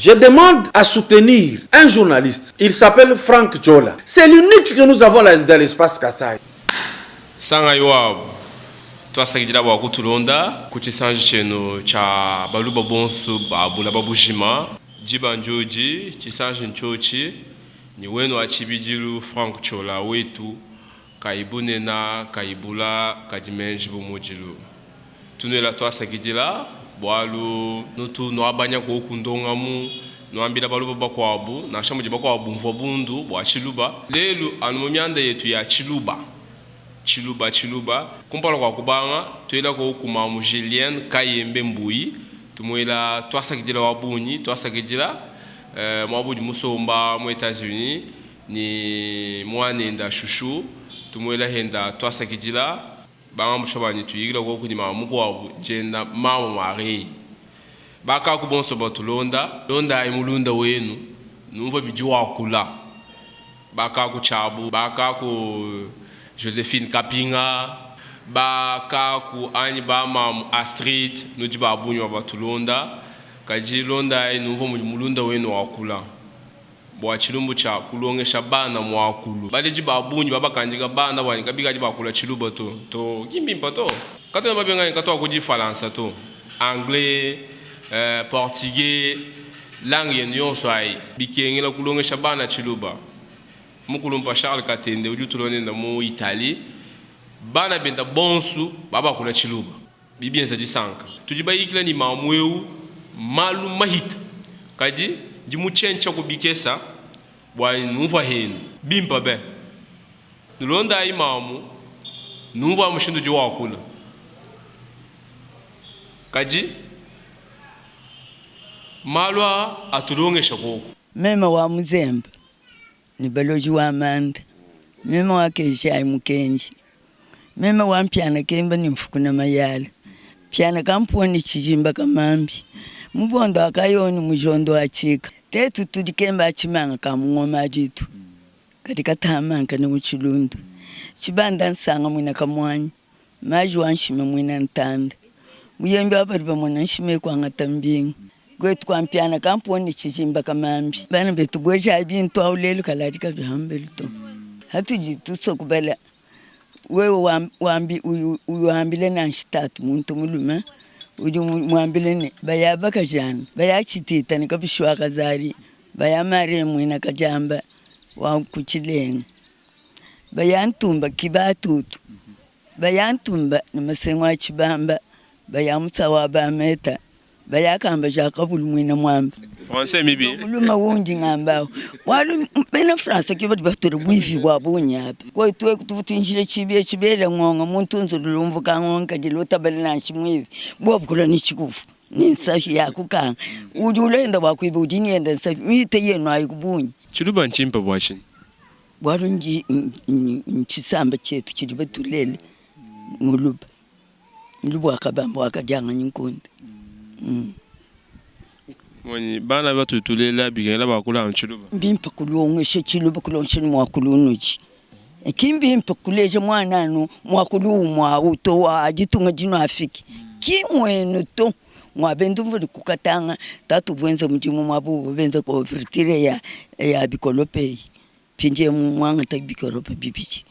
Je demande à soutenir un journaliste. Il s'appelle Franck Jola. C'est l'unique que nous avons dans l'espace Kasaï. Sanga Yoabu, tuasakidila bua kutulonda ku tshisanji tshienu tshia baluba bonsu ba bulaba bujima. Diba ndiodi, tshisanji ntshiotshi, ne wenu wa tshibidilu Franck Ciola wetu, kayi bunena, kayi bula, kadi menji bu mudilu. Tunuela tuasakidila bualu nutu nuabanya kuoku ndongamu, nuambila baluba bakuabu, nansha mudi bakuabu bumvua bundu bua tshiluba. Lelu anu mu mianda yetu ya tshiluba, tshiluba, tshiluba, kumpala kua kubanga, tuela kuoku mamu Julienne Kayembe Mbuyi, tumuela tuasakidila wa bungi, tuasakidila muaba udi musomba mu Etats-Unis ne muanenda Chouchou, tumuela henda tuasakidila. Bangambusha banyi tuyikila koku ni mama mukuabu dienda mama Marie. Bakaku bonso batulonda, londayi mulunda wenu numvua bidi wakula. Bakaku Tshiabu, bakaku Josephine Kapinga, bakaku anyi ba mamu Astrid, nudi ba bungi ba batulonda, kadi londayi numvua mudi mulunda wenu wakula. Bua tshilumbu tshia kulongesha bana muakulu, baledi ba bungi ba bakandika bana bua ne kabikadi bakula tshiluba to. To, ki mbimpe to. Katuena babenga ne katuakudi Falansa to, Anglais, Portugais, langue yenu yonso ayi. Bikengela kulongesha bana tshiluba. Mukulumpa Charles Katende udi utulonda nenda mu Italie, bana benda bonsu ba bakula tshiluba. Bidi bienza disanka. Tudi bayikila ne mamu eu malu mahita, kadi ndi mutshientshiaku bikesa bua numvua henu bimpa be. Nulondayi mamu numvua mushindu udi wakula, kadi malu aa atulongesha koku. Meme wa muzemba ne baloji wa manda, meme wa keshayi mukenji, meme wa mpiana kemba ne mfukuna mayala, mpiana kampuwa ne tshijimba kamambi, mubondo wa kayoni mujondo wa tshika, tetu tudi kemba tshimanga ka mungoma aditu kadi katamanka ne mu tshilundu tshibanda nsanga muina kamuanyi. Maji wa nshime muena ntanda. Muyembi wa badi bamona nshime kuangata mbingu. Kuetu kua mpiana kampuwa ne tshijimba kamambi. Bana betu buejayi bintu awu lelu kaladi kabi hambelu to. Hatudi tusua kubala wewe wambi uambile nansha tatu muntu mulume udi muambile ne baya bakajana baya tshitita ne kabishua kazari baya Marie muena kajamba wa ku tshilenga. Baya ntumba ki batutu, baya ntumba ne masengu a tshibamba, baya mutsa wa ba meta, baya kamba ja kabulu muina muamba. Français mibi. Mulume wundi ngamba awu bualu bena français ke badi batula buivi bua bungi aba. Kuetu eku tuvua tuinjila tshibi etshi bela ngonga muntu nzulula umvuka ngonga kadi lutabale nansha muivi bobu kulua ne tshikuvu ne nsapi ya kukanga udi ulenda bua kuiba udi ne yenda nsapi mihite yenu ayi ku bungi. Tshiluba ntshimpe bua tshinyi? Bualu ndi ntshisamba tshietu tshidi batulele muluba muluba wakabamba wakadianganyi nkunda. Monyi bana batudi tulela bikengela bakula anu tshiluba. Mbimpe kulongesha tshiluba kulongesha ne muakulu unudi. Ki mbimpe kuleja muana anu muakulu umue au to wa ditunga dinuafiki ki nguenu to. Ngua bendu mvua ku Katanga tatu uvua wenza mudimu muaba uvua benza couverture ya ya bikolope eyi. Mpindieu muangata bikolope bibidi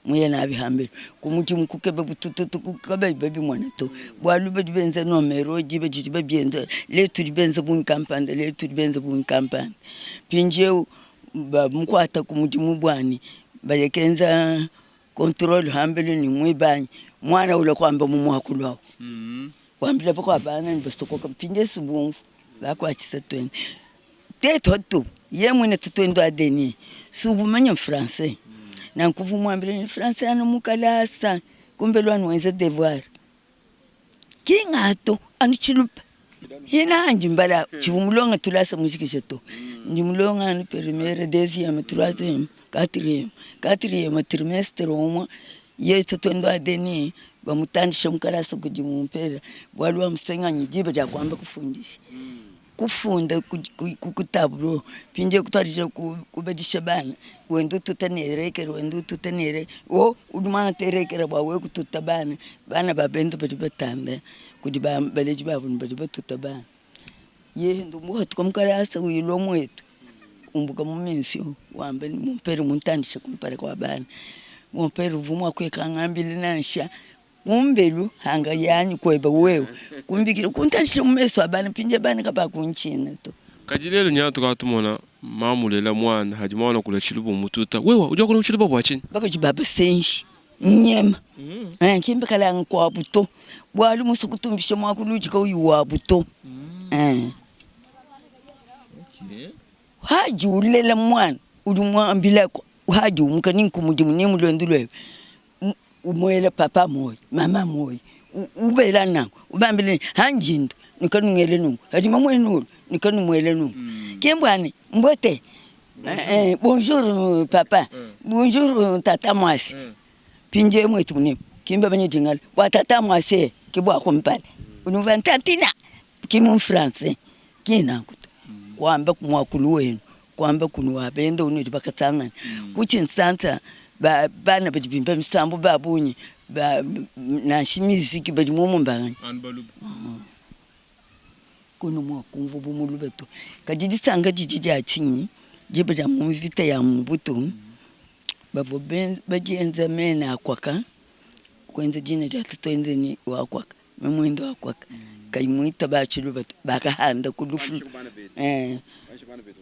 muye nabi hambelu ku mudimu kukeba butututu kabayi babimona to, bualu badi benza nomero diba didi babienza lelu tudi benza bungi kampanda lelu tudi benza bungi kampanda. Mpindieu bamukuata ku mudimu buanyi baye kenza controle hambelu ne muibanyi muana ulua kuamba mu muakulu au. Wambila bakua bana ne basokoka mpindieu si bumvu bakuatshisa tuende tetu atu ye muine tutuende wa deni si uvua mumanye français nanku uvua umuambila ne français anu mu kalasa kumbelu anu wenza devoir ki ngatu anu tshiluba hina ndi mbala tshivua mulonge tulasa mujikije to ndi mulonge anu premiere deuxième troisième quatrième quatrième trimestre umue Yeye tatuende wa Denis bamutandisha mu kalasa kudi mumpela bualu wa musenganyi diba dia kuamba kufundisha kufunda ku tableau mpindieu kutuadija kubadisha bana wenda ututa ne rekere wenda ututa ne rekere wo udi muangate rekere bua wewe kututa bana bana ba bende badi batanda kudi baledi babu ne badi batuta bana. Yehe ndumuhatuka mukalasa uyilua muetu umbuka mu mission wamba ne mon pere muntandishe kumpala kua bana. Mon pere uvua mua kueka ngambila nansha kumbelu hanga yanyi kueba wewe kumbikila kuntandisha mu mesu a bana mpindieu bana kabakuntshina to. Kadi lelu nya tukadi tumona mamu ulela muana hadi muana kula tshiluba umututa wewa udi wakula mu tshiluba bua tshinyi? Bakaji ba basenji nyema eh, ki mbakalanga kuabu to bualu musue kutumbisha muakulu udi kauyi wabu to eh. Hadi ulela muana udi umuambila hadi umuka ni nku mudimu ni mu luendu luebe umuela papa muoyo mama muoyo ubela nanku ubambila ne hanjindu nikanungele nunku hadi mamuenu ulu nikanumuele nunku ke mbua ne mbote bonjour papa bonjour tata muasi mpindieu muetu munemu ki mbamanye dingala bua tata muasi ke bua kumpala unumvua ntantina ki mu français ki nanku to kuamba muakulu wenu kuamba kunu wa bende unudi bakasangana ku tshinsansa ba bana badi bimba misambu ba bungi ba nansha miziki badi muomu mbanganyi kuena mua kumvua bu muluba to kadi disanka didi dia tshinyi diba dia mu mvita ya Mobutu bavua badienza mena a kuaka kuenza dina dia tatuende ne wa kuaka. Mamuende wa kuaka kayi muitaba tshiluba to, bakahanda ku lufu.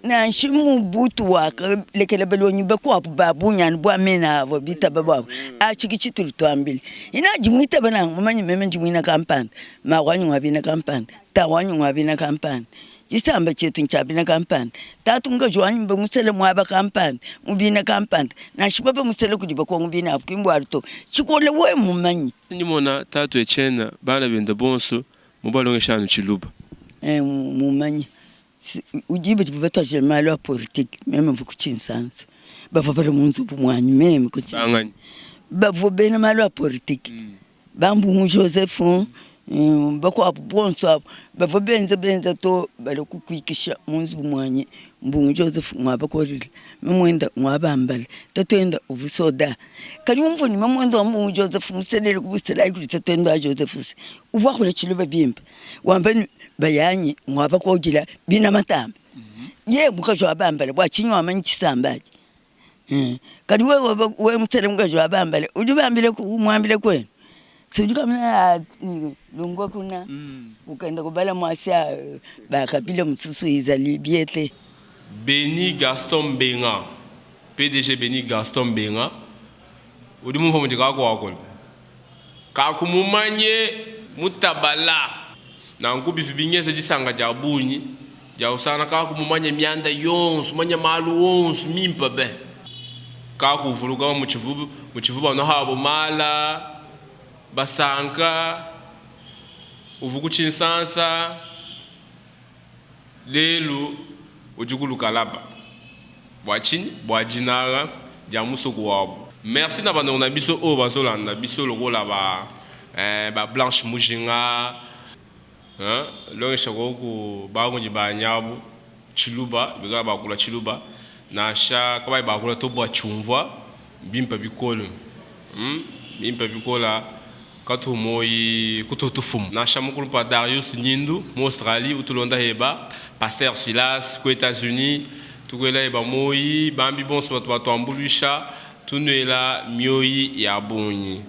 Nansha Mobutu wakalekela balongi bakuabu ba bungi anu bua mena avua bitaba buabu. Atshi ke tshitudi tuambila. Ina ndi muitaba nanku mumanye meme ndi muina kampanda, maku wanyi ngua bena kampanda, ta wanyi ngua bena kampanda. Tshisamba tshietu ntshia bena kampanda. Tatu mukaji wanyi mbamusele muaba kampanda, mu bina kampanda. Nansha babamusele kudi bakongo bine abu, ki mbualu to. Tshikole wewe mumanye. Ndi mona tatu Etienne bana bende bonso mubalongesha anu tshiluba. Eh, mumanye diba divua batuadija malu a politike, meme mvua ku Tshinsansa, bavua balua mu nzubu muanyi meme ku Banganyi? Bavua bena malu a politike. Ba Mbungu Joseph, bakuabu bonso abu bavua benza benza to balua kukuikisha mu nzubu muanyi. Mbungu Joseph ngua bakolele, mamuenda ngua bambala, tatuenda uvua soda. Kadi umvua ne mamuenda wa Mbungu Joseph muselele ku buselayi kudi tatuenda wa Joseph se uvua akula tshiluba bimpe, wamba ne bayanyi ngua bakodila bina matamba. Yeye mukaji wa bambala bua tshinyi wamanyi tshisamba atshi? Kadi wewe wewe musele mukaji wa bambale udi ubambile umuambile kwenu si udi kamana lungwa kuna ukenda kubala mwasi bakabila mususu izali biete. Beni Gaston Mbenga, PDG Beni Gaston Mbenga udi mumvua mudi kakuakula kakumumanye mutabala nanku bivua bingenza disanka dia bungi. Dia usangana kakumumanya mianda yonso, manya malu onso mimpe be. Kakuvuluka mutshivu mutshivu banu habo mala basanka uvu ku tshinsansa lelu udi ku lukalaba bua tshinyi bua dinanga dia musoko wabu. Merci na bandeko na biso oyo bazolanda biso lokola ba eh, ba Blanche Mujinga. Longesha koku bangunyi ba nyabu tshiluba bikala bakula tshiluba nansha kabayi bakula to bua tshiumvua bimpe bikole bimpe bikola katuhu moyi kutuhu tufumu nansha mukulumpa Darius Nyindu mu Australie utulonda heba Pasteur Silas ku Etats Unis tukuela heba moyi bambi bonso batu batuambuluisha tunuela mioyi ya bungi.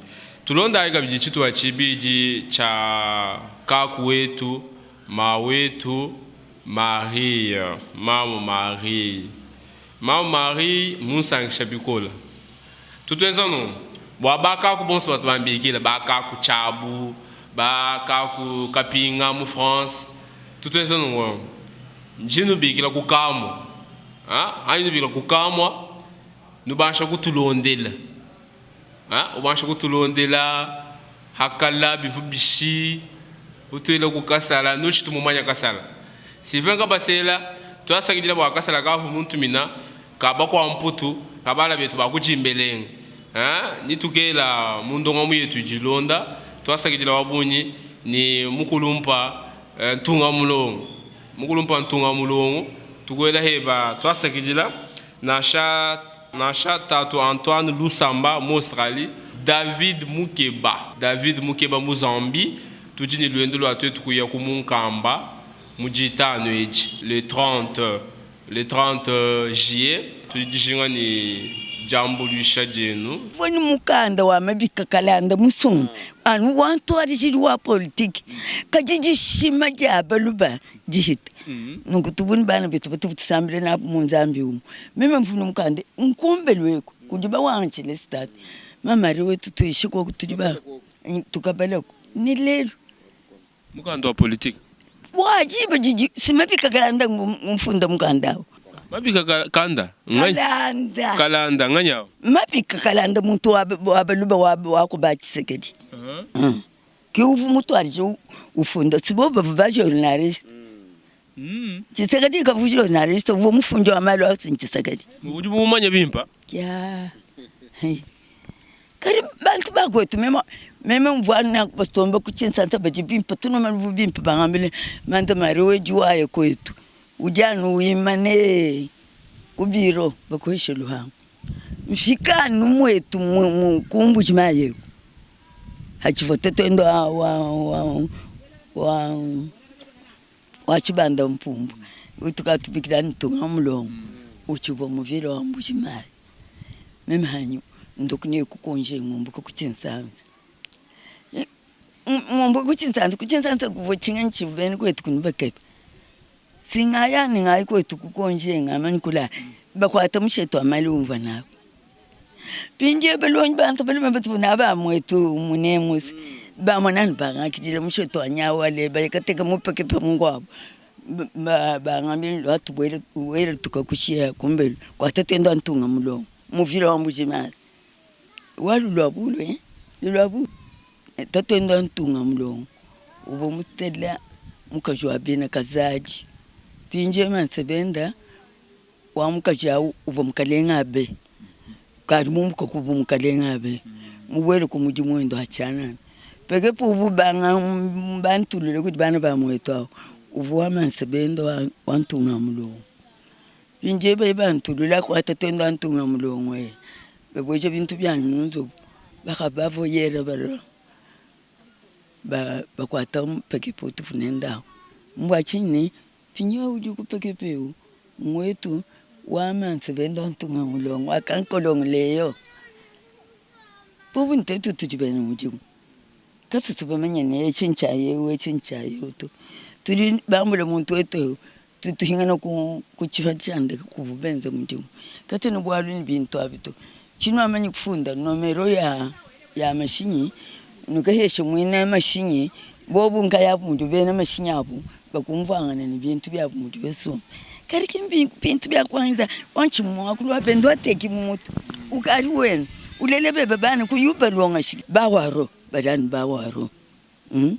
Tulondayi kabidi tshitupa tshibidi tshia kaku wetu, ma wetu Marie, mamu Marie. Mamu Marie mmunsankisha bikole. Tutu tuenza nunku bua ba kaku bonso batu bambikila, ba kaku Tshiabu, ba kaku Kapinga mu France. Tutu tuenza nunku, ndi nubikila ku kamua, anyi nubikila ku kamua, nubansha kutulondela. Ubansha kutulondela hakala bivu bishi utuela ku kasala nutshitu mumanya kasala Sylvain Kabasela tuasakidila bua kasala kavu muntumina ka bakua mputu ka bana betu ba ku Tshimbelenga ni tukela mu ndongamu yetu idi ilonda tuasakidila wa bunyi ni mukulumpa Ntunga Mulongo mukulumpa Ntunga Mulongo tukuela heba tuasakidila nansha Nansha tatu Antoine Lusamba mu Australie, David Mukeba, David Mukeba mu Zambie, tudi ne luendu lua tuetu kuya ku Munkamba. Mu Ditanu edi, le 30, le 30 juillet, tudi dijinga ne diambuluisha dienu. Mvua ne mukanda wa mabika kalanda musumba anu wa ntuadijilu wa politike, kadi dishima dia baluba dihita. Nunku tuvua ne bana betu batuvua tusambila nabu mu Nzambi umue. Meme mvua ne mukanda nkumbelu eku kudi bawangitshile stade. Mama wetu tuishe koku tudi ba tukabalaku ne lelu. Mukanda wa politike. Bua diba didi si mabika kalanda mfunda mukanda awu. Mabika kanda nganyi? Kalanda. Kalanda nganyi awu? Mabika kalanda muntu wa wa baluba wa wa ku ba Tshisekedi. Ke uvua mutuadije ufunda si bobu bavua ba journaliste. Tshisekedi kavua journaliste uvua mufundi wa malu a Tshisekedi. Udi mumanye bimpe? Ya. Kadi bantu ba kuetu meme meme mvua basomba ku tshinsansa badi bimpe tunua maluvu bimpe bangambile manda mari wedi waya kuetu udi anu wimane ku biro bakueshe luhangu mfika anu muetu ku mbuji mayi eku hatshivua tatuende wa wa wa wa wa tshibanda mpumbu utukatubikila ntunga mulongo utshivua muvile wa mbuji mayi. Meme hanyi ndoku ne kukonje ngumbuka ku tshinsanza. Ngumbuka ku tshinsanza, ku tshinsanza kuvua tshinganyi tshivua bena kuetu kunu bakeba. Singaya ne ngayi kuetu kukonje ngamanyi kula bakuata mushete wa mali umvua nawu. Mpindieu balongi bantu balume batuvua nabu ba muetu munemusa bamona anu bangakidila mushete wa nyawu ale baya kateka mupeke pa mukuabu. Bangambila ne, Lua tubuele wele tukakushiya kumbelu kua tatuende wa ntunga mulongo mu vile wa Mbuji-Mayi. Walu lua bulu eh, lua bulu. Tatuende wa ntunga mulongo uvua mutela mukaji wa bena Kazadi. Mpindieu mansebenda wa mukaji au uvua mukalenge Abe, ukadi mumbuka ku bumukalenge Abe, mubuele ku mudimu wende wa tshianana. Pekepu uvua ubanga bantulule kudi bana ba muetu awu, uvua wa mansebende wa ntunga mulongo. Mpindieu badi bantulula kua tatuende wa ntunga mulongo ee, babueja bintu bianyi mu nzubu, bakabavoyela balua bakuata pekepu utuvua nende awu. Mbua tshinyi? Pinyo udi ku pekepe eu ngwetu wa mansebenda ntunga mulongo wa kankolongo leyo. Bobu ntetu tudi bena mudimu katutu bamanye ne etshi ntshia eu etshi ntshia eu to. Tudi bambule muntu wetu eu tutuhingana ku tshipa tshiandi kuvua benza mudimu katuena bualu ne bintu abi to. Tshinuamanyi kufunda nomero ya ya mashinyi nukaheshe muena mashinyi bobu nkayabu mudi bena mashinyi abu bakumvuangana ne bintu biabu mudi basomba kadi ki bintu bia kuanza wantshi muakulu wa bende wateki mu mutu ukadi wenu ulele bebe bana kuyi ubalongashi bawaro badi anu bawaro mm?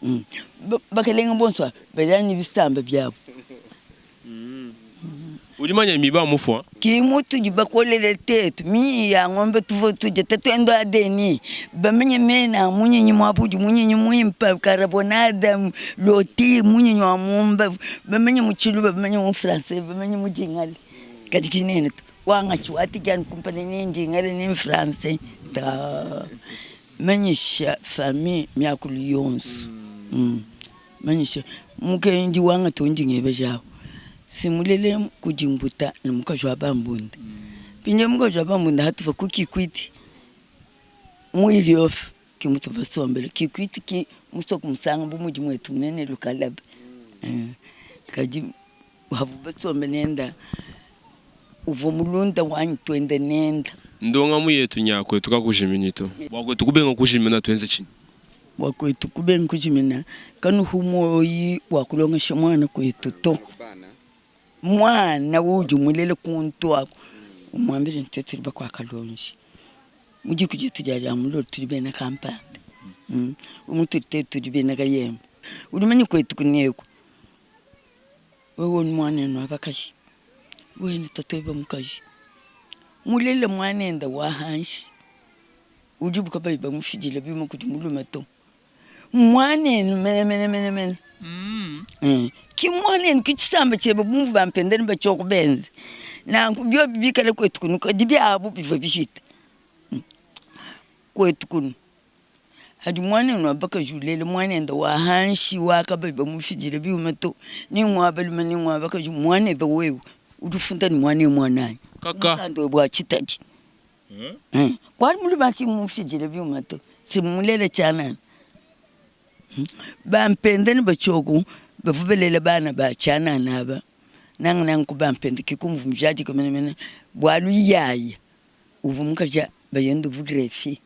Mm. Bakelenge bonso aba badi anu ne bisamba biabu. Udi manya miba mufua? Ki mutudi bakolele tetu miyi ya ngombe tuvua tudia tatuende wa Denis bamanye mena a munyinyi muaba udi munyinyi muimpe karabonada loti munyinyi wa mumba bamanye mu tshiluba bamanye mu français bamanye mu dingala kadi ki nene to wangatshi watiki anu kumpala ni ndingala ni français ta manyisha famille miakulu yonso mm. Manyisha mukenji wangata undi ngebeja awu, si mulele kudi mbuta ne mukaji wa bambunda. Mpindieu mukaji wa bambunda hatuva ku Kikwit mu Iliof ke mutuva basombele. Kikwit ki musoko musanga bu mudi muetu munene Lukalaba. Kadi bavua basombe nenda uvua mulunda wanyi tuenda nenda. Ndongamu yetu nya kuetu kakujiminyi to. Bua kuetu kubenga kujimina tuenze tshinyi? Bua kuetu kubenga kujimina, kanuhu muoyi wa kulongesha muana kuetu to. Muana uudi mulele kuntu aku, umuambile ne, tuetu tudi bakuakalonji mu diku dietu dia dia mulolo, tudi bena kampanda mutudi tuetu tudi bena kayembe. Udi mumanye kuetu kuneku, wewe ne muanenu wa bakaji, wewe ne tatuebe mukaji, mulele muanende wa hanshi. Udibu kabayi bamufidile biuma kudi mulume to. Mmuanenu menemene menemene. Ki mmuanenu, ki tshisamba tshiebe bu muvua bampenda ne batshioku benze. Nanku biobi bikale kuetu kunu, kadi biabu bivua bipite kuetu kunu. Hadi muanenu wa bakaji ulela muanende wa hanshi wa kabayi bamufidile biuma to, ni ngua balume ni ngua bakaji, muanebe wewe udi ufunda ne muana eu muananyi. Kaka. Mukanda webe wa tshitadi. Bualu mulume ki mmufidile biuma to, si mmulele tshianana. Bampende ne batshioku bavua balela bana ba tshianana aba, nangananga ku bampende ke kumvua mujadike menemene bualu yaya uvua mukaji bayende uvua greffier.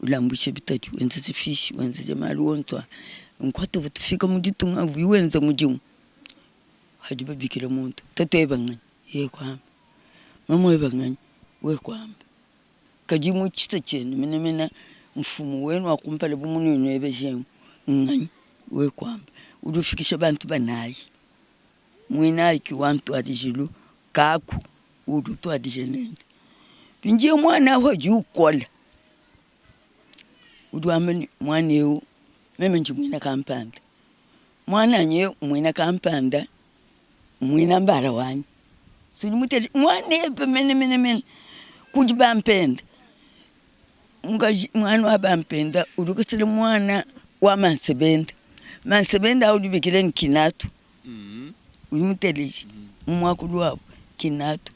Ulambuisha bitadi, wenzeja fishi, wenzeja malu onso a. Nunku hatuvua tufika mu ditunga uvuyi wenza mudimu, hadi babikila muntu, tatu eba nganyi? Yeye kuamba, mamu eba nganyi? Wewe kuamba. Kadi mu tshisa tshienu menamena mfumu wenu wa kumpala bu munudi nuebeja emu nganyi? Wewe kuamba. Udi ufikisha bantu banayi, muinayi ki wa ntuadijilu, kaku udi utuadija nende. Mpindieu muana au udi ukola, udi wamba ne, muana eu meme ndi muena kampanda, muananyi eu mmuena kampanda, mmuena mbala wanyi. Sudi mutele muanebe mene mene mene kudi bampenda. Mukaji muana wa bampenda udi ukosela muana wa mansebenda. Mansebenda au udi ubikila ne kinatu. Udi muteleje mu muakulu wabu kinatu.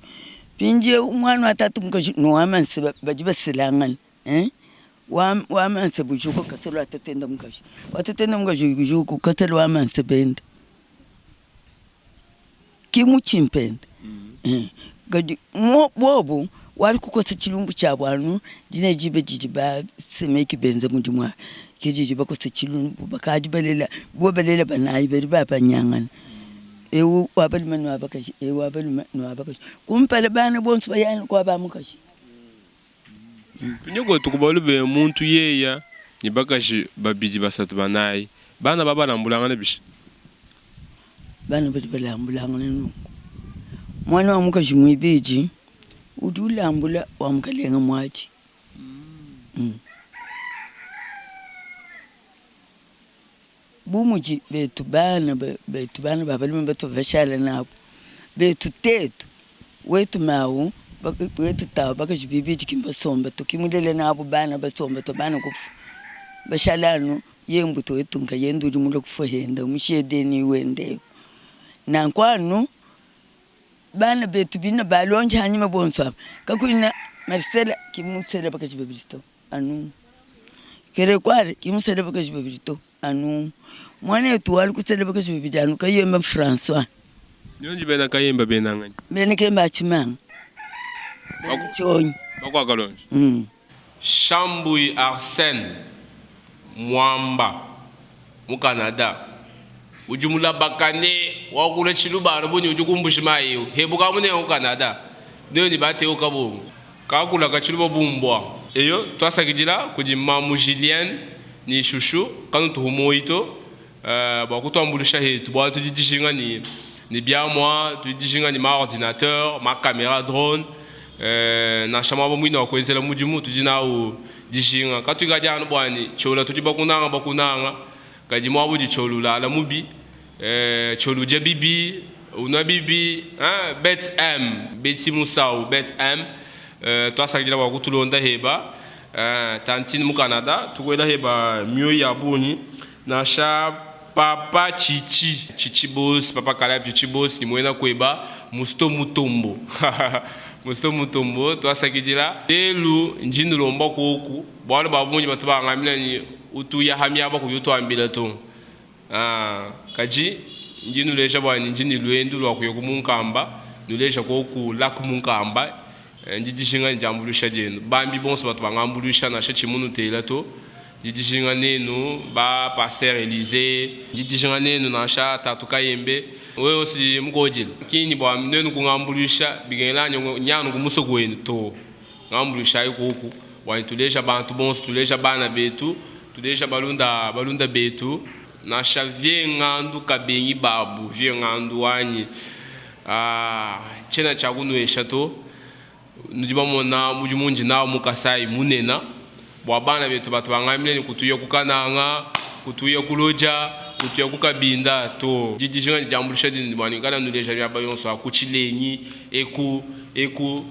Mpindieu muana wa tatu mukaji ne wa manseba badi baselangana eh wa wa manseba udi ukokesela wa tatuende mukaji, wa tatuende mukaji udi ukokesela wa mansebende. Ki mutshimpende eh kadi bobu wali kukosa tshilumbu tshiabu anu dine diba didi ba semeki benza mudimu awu ke didi bakosa tshilumbu bakadi balela bobu balela banayi badi babanyangana eu wa balume ne wa bakaji eu wa balume ne wa bakaji kumpala bana bonso baya kua ba mukaji. Tunyoko tukubalu be muntu yeya ne bakaji babidi basatu banayi bana ba balambulangana bishi? Bana badi balambulangana nunku, muana wa mukaji muibidi udi ulambula wa mukalenga muadi. Bu mudi betu bana betu bana ba balume batuvua bashala nabu, betu tetu, wetu mawu, wetu tawu bakaji bibidi ki mbasomba to, ki mulela nabu bana basomba to, bana kufua bashala anu ye mbutu wetu nkayende udi mulue kufua henda mushiye deni wende eu. Nanku anu bana betu bine balonde anyima bonso aba kakuena Marcela ki mmusele bakaji babidi to. Anu Kerekwale ki musele bakaji babidi to, anu muanetu wali kusela bakaji babidi anu Kayemba Francois. Nionji bena Kayemba bena nganyi? Bena Kemba a Tshimanga, bena Tshionyi. Bakua Kalonji. Shambui Arsene Mwamba mu Canada udi mulabakane wakula tshiluba anu bu ne udi ku Mbuji-Mayi eu. Hebuka munene ku Canada nuenu bateu kabungu kakula ka tshiluba bu mbua. Eyo tuasakidila kudi mamu Julienne ne Chouchou kanutuhu muoyi to bua kutuambuluisha hetu bualu tudi dijinga ne ne biamua, tudi dijinga ne ma ordinateur, ma camera drone nansha muaba muine wa kuenzela mudimu tudi nawu dijinga. Katuikadi anu bua ne tshiola tudi bakunanga bakunanga kadi muaba udi tshiola ulala mubi, tshiola udia bibi, unua bibi hein Bet M Betty Musau Bet M tuasakidila bua kutulonda heba tantine mu Canada tukuela heba mioyi ya bungi nansha Papa Tshitshi Tshitshi Boss Papa Caleb Tshitshi Boss ni muena kueba Musto Mutombo Musto Mutombo tuasakidila lelu ndi nulomba koku bualu ba bungi batu bangambila ni utu uya ha miaba kuyi utuambila to ah kadi ndi nuleja bua ni ndi ni luendu lua kuya ku Munkamba nuleja koku lac Munkamba ndi dijinga ni diambuluisha dienu bambi bonso batu bangambuluisha nansha tshiyi munutela to. Ndi dijinga nenu ba pasteur Elysee, ndi dijinga nenu nansha tatu Kayembe, wewe osi mukodile. Ki ni bua nuenu kungambuluisha bikengela nya anu ku musoko wenu to. Ngambuluishayi koku bua tuleja bantu bonso, tuleja bana betu, tuleja balunda balunda betu nansha vieux Ngandu kabengi babu, vieux Ngandu wanyi ah tshiena tshia kunuesha to. Nudi bamona mudimu undi nawu mu Kasai munena bua bana betu batu bangambila ne kutuya ku Kananga, kutuya ku Lodja, kutuya ku Kabinda to. Ndi dijinga ne diambuluisha dienu bua nuikala nuleja miaba yonso aku Tshilengi eku eku.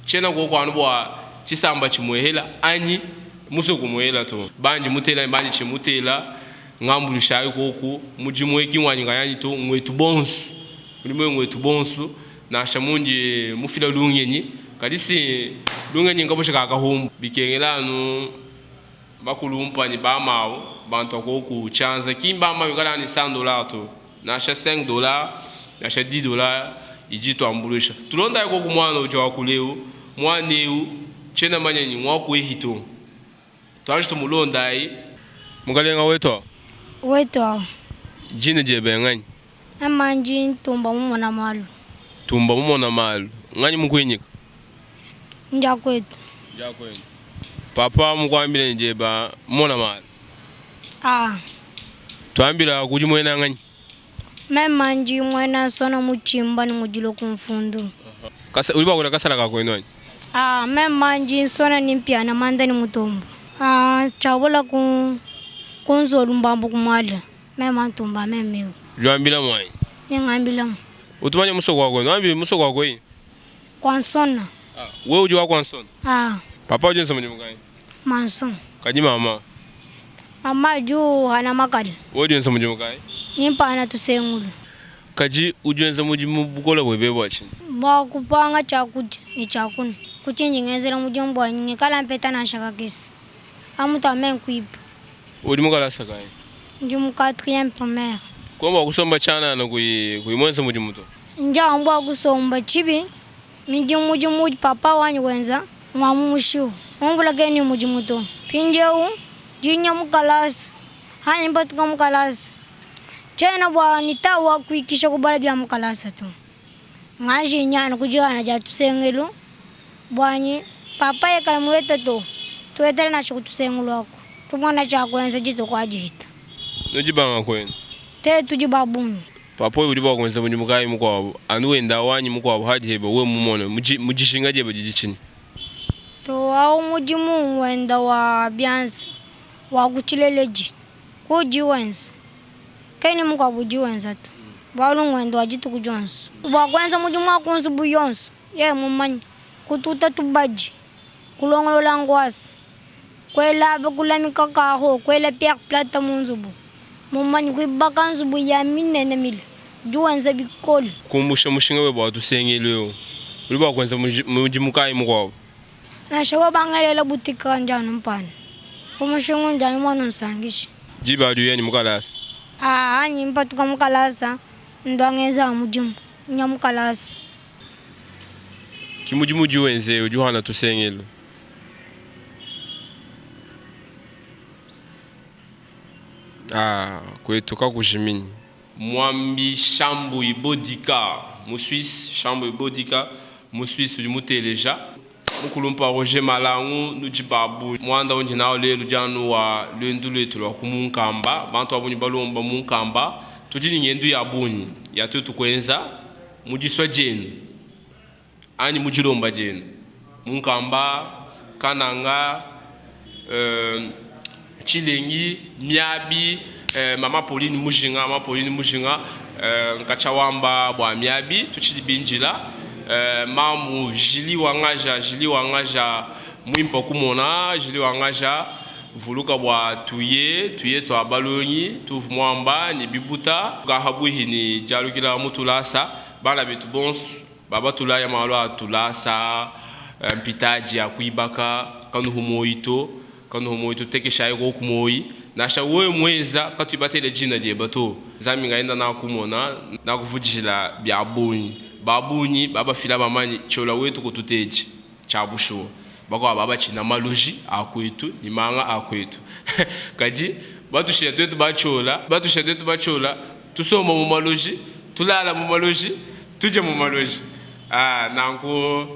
Tshiena kuoku anu bua tshisamba tshimuehela anyi. Musue kumuela to. Bandi mutela ne bandi tshimutela, ngambuluishayi koku. Mudimu eu ki nguanyi nkayanyi to, nguetu bonso. Mudimu eu nguetu bonso, nansha mundi mufila lungenyi, kadi si lungenyi nkabusha ka kahumbu. Bikengela anu bakulumpa ne bamawu bantua koku tshianza. Ki mbamba wikala ne 100 dollars to, nansha 5 dollars, nansha 10 dollars idi ituambuluisha. Tulondayi koku muana udi wakula eu, muana eu tshiena manya ni ngua kuehi to. Tuanji tumulondayi. Mukalenga wetu awu. Wetu awu. Dina diebe nganyi? Mema ndi Ntumba mumona malu. Ntumba mumona malu. Nganyi mukuinyika? Ndia kuetu. Ndia kuenu. Papa mukuambile ne dieba mumona malu? Ah. Tuambila kudi muena nganyi? Mema ndi muena nsona mutshimba ne mudilo ku mfundu. Kasa, udi bakula kasala ka kuenu anyi? Ah, mema ndi nsona ne mpiana manda ne mutombo. Ah, tshiabula ku ku nzolu mbambu ku muala. Mema ntumba meme eu. Juambila muanyi. Ne ngambila. Utumanya musoko wa kuenu? Ambi musoko wa kuenyi? Kwa nsona. Ah, wewe udi wa kwa nsona? Ah. Papa udi nsoma mudimu kayi? Manson. Kadi mama? Mama udi uhana makala. Wewe udi wenza mudimu kayi? Ni mpana tusengulu. Kadi udi wenza mudimu bukole buebe bua tshinyi? Bua kupanga tshiakudia ne tshiakunua. Kutshinyi ngenzela mudimu bua ngikala mpeta nansha kakese. Amutu ame nkuiba. Udi mu kalasa kayi? Ndi mu quatrième primaire. Kuena bua kusomba tshianana kuyi kuyi muenze mudimu to. Ndi amu bua kusomba tshibi midimu mudimu udi papa wanyi wenza ngua mu mushiu. Mvula kena ne mudimu to. Mpindieu ndi nya mu kalasa anyi mpatuka mu kalasa tshiena bua ne ta wa kuikisha kubala bia mu kalasa to. Nganji nya anu ku dihana dia tusengelu buanyi papa ye kayi muheta to, tuhetela nansha ku tusengelu aku tumona tshia kuenza dituku adihita. Nudi banga kuenu? Te tudi ba bungi. Papa udi bua kuenza mudimu kayi mukuabu anu wenda wanyi mukuabu hadi heba wewe mumone mu dijinga diebe didi tshinyi? To au mudimu wenda wa bianza wa ku tshileledi ku udi wenza kena mukuabu udi wenza to bualu nguenda wa dituku dionso bua kuenza mudimu wa ku nzubu yonso yeye mumanye kututa tubadi kulongolola nguasa Kuela kulamika kaho, kuela pierre plate mu nzubu, mumanye kuibaka nzubu ya minene mile, udi wenza bikole. Kumbusha mushinga webe wa tusengelu eu, udi bua kuenza mudimu kayi mukuabu? Nansha bobu bangelela butika ndi anu mpana ku mushinga undi anu mua nunsankisha. Diba adi uya ne mu kalasa? Aa, anyi mpatuka mu kalasa ndua ngenza mudimu, nya mu kalasa. Ki mudimu udi wenza eu, udi uhana tusengelu. Ah, kuetu kakujiminyi. Muambi Shambuyi Bodika mu Suisse, Shambuyi Bodika mu Suisse udi muteleja. Mukulumpa Roger Malangu nudi babu. Muanda undi nawu lelu udi anu wa luendu luetu lua ku Munkamba. Bantu ba bungi balomba Munkamba. Tudi ne ngendu ya bungi ya tuetu kuenza mu disua dienu. Anyi mu dilomba dienu. Munkamba, Kananga, Tshilengi, Miabi, Mama Pauline Mujinga, Mama Pauline Mujinga, nkatshia wamba bua miabi, tutshidi bindila. Mamu Julie Wangaja, Julie Wangaja, muimpa kumona, Julie Wangaja, vuluka bua tuye, tuye tua balongi, tuvu muamba ne bibuta, kahabuihi ne dialukila mu tulasa, bana betu bonso. Baba tulaya malu a tulasa, mpitadi ya kuibaka, kanuhu muoyi to, kanuhu muoyi to, tekeshayi koku muoyi. Nansha wewe muenza katuyi batele dina dieba to. Nzambi ngayenda nakumona, nakuvudijila bia bungi. Ba bungi babafila bamanyi tshiola wetu kututedi tshia bushuwa. Bakuabu babatshina maluji a kuetu ne manga a kuetu. Kadi batushila tuetu batshiola, batushila tuetu batshiola, tusomba mu maluji, tulala mu maluji, tudia mu maluji. Ah, nanku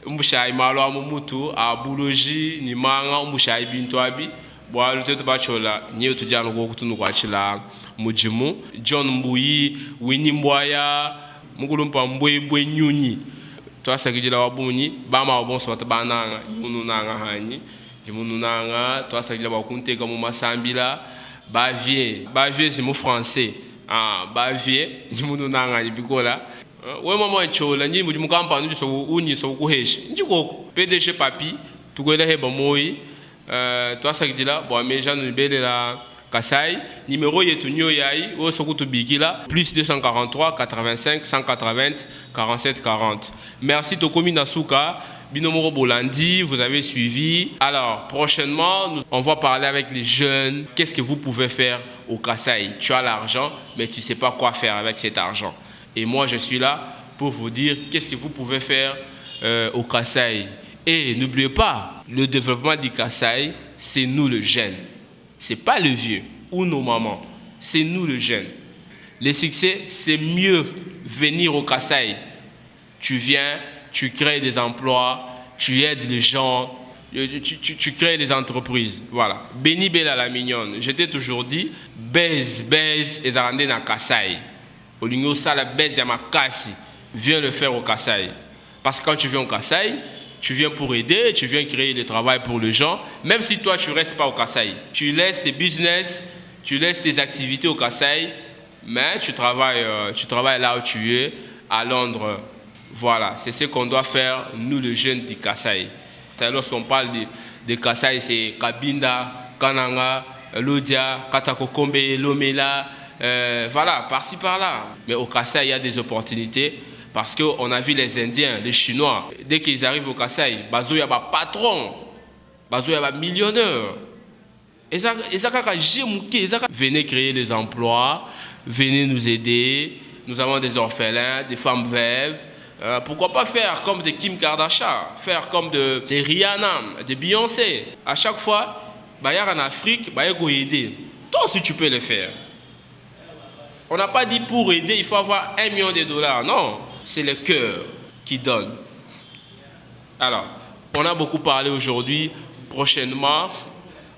umbushayi malu a mu mutu a buloji ne manga, umbushayi bintu abi, bualu tuetu batshiola nyewe tudi anu kuoku tunukuatshila mudimu. John Mbuyi, Winnie Mbuaya, mukulumpa Mbuebue Nyunyi. Tuasakidila wa bungi bamawa bonso batu bananga ndi mununanga hanyi ndi mununanga tuasakidila bua kunteka mu masambila ba vieux ba vieux si mu français ah ba vieux ndi mununanga hanyi bikola we mama tshiola ndi mudi mu kampani udi usua unyi usua kukuhesha ndi koko PDG papi tukuela heba moyi. Tuasakidila bua meji anudi belela Kasai. Numero yetu nyoyo yayi wonso kutubikila plus 243 85 180 47 40. Merci tokomi na suka bino moko bolandi, vous avez suivi. Alors prochainement on va parler avec les jeunes. Qu'est-ce que vous pouvez faire au Kasaï? Tu as l'argent mais tu sais pas quoi faire avec cet argent. Et moi je suis là pour vous dire qu'est-ce que vous pouvez faire au Kasaï. Et n'oubliez pas, le développement du Kasaï, c'est nous le jeune. C'est pas le vieux ou nos mamans, c'est nous le jeune. Le succès, c'est mieux venir au Kasaï. Tu viens, tu crées des emplois, tu aides les gens, tu crées des entreprises. Voilà. Béni Bella la mignonne. Je t'ai toujours dit, baise, baise, et zarande na Kasaï. Olingo sala baise ya makasi. Viens le faire au Kasaï. Parce que quand tu viens au Kasaï, tu viens pour aider, tu viens créer le travail pour les gens. Même si toi, tu ne restes pas au Kasaï. Tu laisses tes business, tu laisses tes activités au Kasaï, mais tu travailles là où tu es, à Londres. Voilà, c'est ce qu'on doit faire, nous les jeunes du Kasaï. Lorsqu'on parle de Kasaï, c'est Kabinda, Kananga, Lodia, Katakokombe, Lomela, voilà, par-ci par-là. Mais au Kasaï, il y a des opportunités parce qu'on a vu les Indiens, les Chinois, dès qu'ils arrivent au Kasaï, bazo ya ba patron, bazo ya ba millionnaire. Et ça, et ça, kaka, j'ai mouké, et ça, kaka. Venez créer les emplois, venez nous aider. Nous avons des orphelins, des femmes veuves. Pourquoi pas faire comme des Kim Kardashian, faire comme des Rihanna, des Beyoncé. À chaque fois, y a en Afrique, y a go aider. Toi aussi tu peux le faire. On n'a pas dit pour aider, il faut avoir 1 million de dollars. Non, c'est le cœur qui donne. Alors, on a beaucoup parlé aujourd'hui. Prochainement,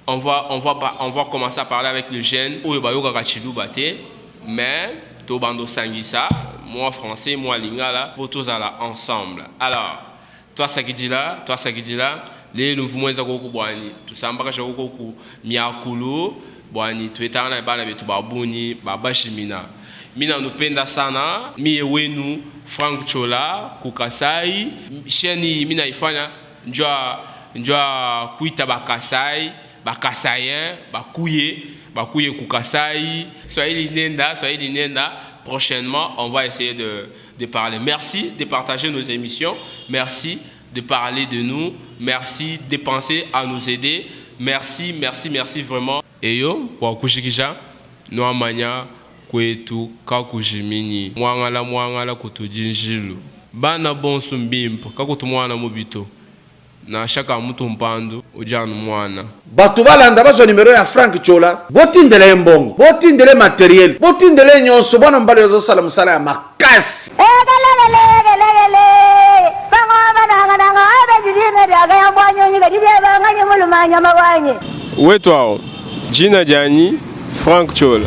on va commencer à parler avec le jeune. Oyo ba yoka ka Tshiluba te, mais tobando sangisa, moi français, moi lingala, pour tous là ensemble. Alors, toi ça qui dit là, toi ça qui dit là, les mouvements za koko bwani, tout ça mbaka cha koko ku miakulu bwani, tuetana bana betu babuni, babashimina. Mina nupenda sana, miye wenu Frank Chola, Kukasai, chaîne mina ifanya njwa njwa kuita bakasai, bakasayen, bakuye, bakuye Kukasai, Swahili nenda, Swahili nenda. Prochainement, on va essayer de parler. Merci de partager nos émissions. Merci de parler de nous. Merci de penser à nous aider. Merci, merci, merci vraiment. Eyo, kwa kushikisha, noamanya kwetu kakujimini. Mwangala, mwangala kutujinjilu. Bana bonso mbimpa, kakutumwana mubito. Na shaka mutu mpandu, ujanu mwana. Bato balanda bazwa numero ya Frank Chola, botindele ye mbongo, botindele materiel, botindele nyonso, bwana mobali azosala mosala ya makasi. Wetu hao, jina jani Frank Chola.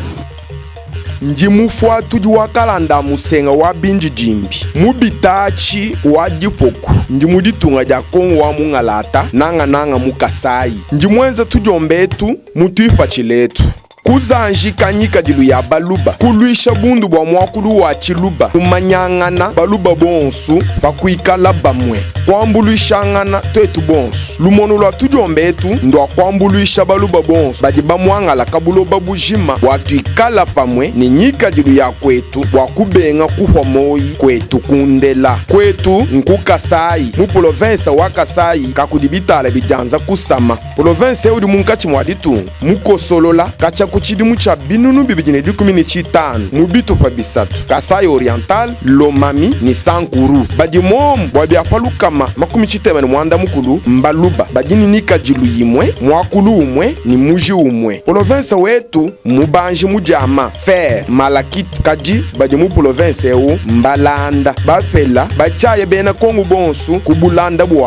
Ndi mufuatu di wakalanda musenga wa bindi dimbi. Mubitachi wa dipoku. Ndi muditunga dia Kongo wa mungalata, nanga nanga mukasai. Ndi mwenza tudiombetu, mutuipachiletu. Kuzanji kanyika dilu ya baluba. Kulwisha bundu bwa mwakulu wa chiluba. Kumanyangana baluba bonsu, pakuikala bamwe. Kwambulwishangana twetu bonsu. Lumono lwa tudiombetu, ndwa kwambulwisha baluba bonsu. Badi bamwangala kabuloba bujima, watuikala pamwe, ni nyika dilu ya kwetu, wakubenga kuhwa moyi kwetu kundela. Kwetu nkukasai, mu province wa Kasai, kakudibitala bijanza kusama. Province udi munkatshi mwa ditunga, mukosolola, kacha kuchidimu cha binunu bibidi ne dikumi ne tshitanu mu bitupa bisatu Kasai Oriental, Lomami ni Sankuru. Badi momu bwa bia lukama makumi tshitema ne mwanda mukulu mbaluba badini ni kajilu yimwe mwakulu umwe ni muji umwe. Province wetu mubanji mujama fer malakit kadi badi mu province eu mbalanda bafela bachaye bena Kongo bonsu kubulanda bwa.